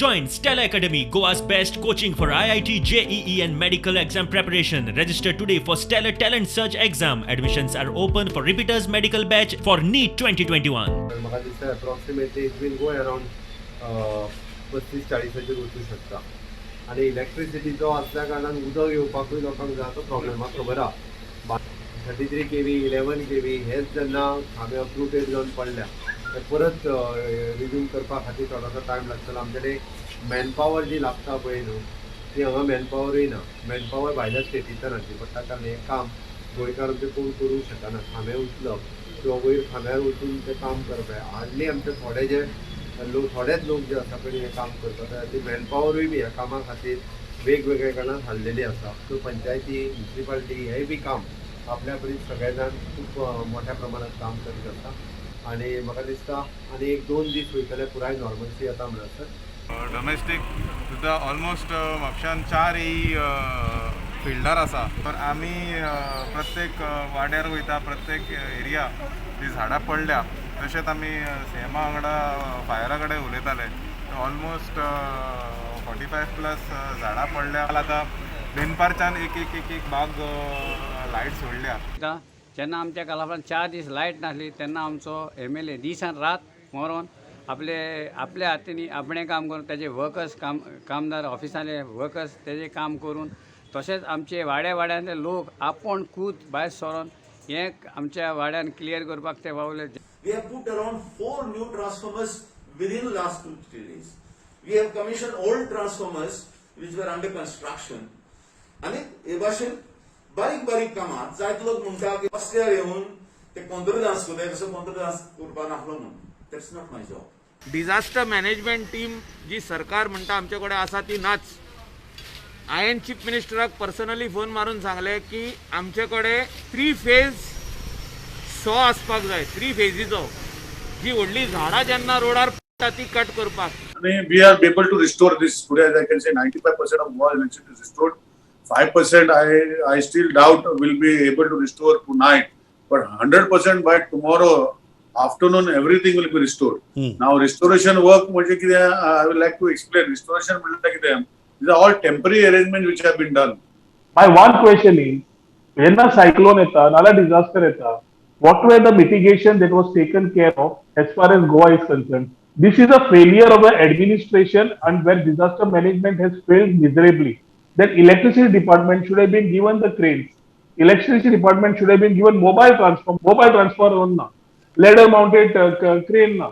Join Stella Academy, Goa's best coaching for IIT, JEE, and medical exam preparation. Register today for Stellar Talent Search exam. Admissions are open for repeaters medical batch for NEET 2021. म्हाका दिसता approximately it will go around 35 चाळीसाचेर वचूं शकता. आनी इलेक्ट्रिसिटीचो आसल्या कारणान उदक येवपाकूय लोकांक जाय तो प्रॉब्लेम म्हाका खबर आहा. 33 kV, 11 kV हेच जेन्ना खांबे अप्रुटेड जावन पडल्या, ते परत रिज्यूम करपा खातीर थोडोसो टायम लागतलो. आमचे कडेन मॅनपावर जी लागता पळय न्हू, ती हांगा मॅनपावरूय ना. मॅनपावर भायल्या स्टेटींतल्यान हाडची पडटा, कारण हें काम गोंयकार आमचे कोण करूंक शकना. खांबे उचलप किंवा वयर खांब्यार वचून तें काम करप हें हार्डली आमचे थोडे जे लोक, थोडेच लोक जे आसा पळय, हे काम करतात. ती मॅनपावरूय बी ह्या कामा खातीर वेगवेगळ्या कारणान हाडलेली आसा. सो पंचायती, म्युनिसिपालिटी हेंय बी काम आपल्या परीन सगळे जाण खूब मोठ्या प्रमाणात काम करीत आसा आनी म्हाका दिसता आनी एक दोन दीस वयतले, पुराय नॉर्मलसी येता म्हणसर. डोमेस्टीक सुद्दां ऑलमोस्ट म्हापशान चार ई फिल्डार आसा, तर आमी प्रत्येक वाड्यार वयता, प्रत्येक एरिया जी झाडां पडल्या. तशेंच आमी सीएमा वांगडा फायरा कडेन उलयताले. ऑलमोस्ट 45 प्लस झाडां पडल्या. आतां दनपारच्यान एक एक एक एक भाग लायट सोडल्या. आतां जेन्ना आमच्या कालाफान 4 दीस लायट नासली, तेन्ना आमचो एमएलए दीस आनी रात मरोन आपले आपल्या हातींनी आपणें काम करून, तेजे वर्कर्स, काम कामदार, ऑफिसांतले वर्कर्स तेजें काम करून, तशेंच आमचे वाड्या वाड्यांतले लोक आपूण खूद भायर सरोन हें आमच्या वाड्यान क्लियर करपाक ते वावले. We have put around four new transformers within last 2, 3 days. We have commissioned old transformers which were under construction. आनी हे भाशेन बारीक बारीक कामां. जायते लोक म्हणटा की रस्त्यार येवन ते कॉन्ट्रडान्स करता, तसो कॉन्ट्रडान्स करपा नासलो म्हूण. That's not my job. Disaster management team जी सरकार म्हणटा आमचे कडेन आसा, ती नाच. हांवें चीफ मिनिस्टराक पर्सनली फोन मारून सांगलें की आमचे कडेन थ्री फेज सो आसपाक जाय, थ्री फेजीचो, जी व्हडली झाडां जेन्ना रोडार पडटा ती कट करपाक. I mean, we are able to restore this today. As I can say, 95% of Goa electricity is restored. 5% I still doubt will be able to restore tonight, but 100% by tomorrow afternoon, everything will be restored. Now, restoration work, म्हणजे कितें, I would like to explain. Restoration म्हणल्यार कितें? These are all temporary arrangements which have been done. My one question is, जेन्ना cyclone येता नाल्यार disaster येता, what were the mitigation that was taken care of as far as Goa is concerned? This is a failure of the administration and where disaster management has failed miserably. Then electricity department should have been given the cranes. Electricity department should have been given mobile transformer ना, ladder mounted crane ना.